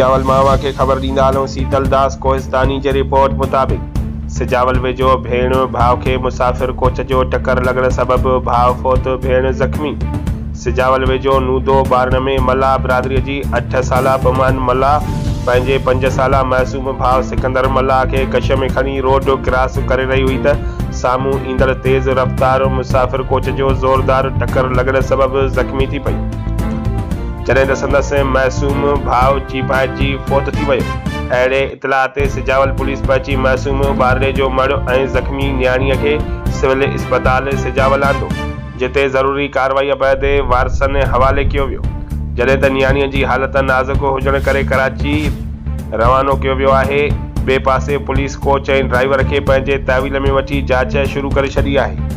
سجاول مان اوهان کي خبر ڏيندا هلون سيتل داس ڪوهستاني جي رپورٽ مطابق سجاول ويجهو ڀيڻ ڀاء کي مسافر ڪوچ جو ٽڪر لڳڻ سبب ڀاء فوت ڀيڻ زخمي سجاول ويجهو نودو ٻارڻ ۾ ملاح برادري جي اٺ سالا بمان ملاح پنهنجي پنج سالا معصوم ڀاء سڪندر ملاح کي ڪش ۾ کڻي روڊ ڪراس ڪري رهي هئي ته سامهون ايندڙ تيز رفتار مسافر ڪوچ جو زوردار ٽڪر لڳڻ سبب زخمي ٿي پئي. جڏهن ته سندس معصوم ڀاء چيڀائجي فوت ٿي ويو. اهڙي اطلاع تي سجاول پوليس پهچي معصوم ٻارڙي جو مڙهه ۽ زخمي نياڻيء کي سول اسپتال سجاول آندو، جتي ضروري ڪارروائي بعد وارثن حوالي ڪيو ويو. جڏهن ته نياڻيء جي حالت نازڪ هجڻ ڪري ڪراچي روانو ڪيو ويو آهي. ٻئي پاسي پوليس ڪوچ ۽ ڊرائيور کي پنهنجي تحويل ۾ وٺي جاچ شروع ڪري ڇڏي آهي.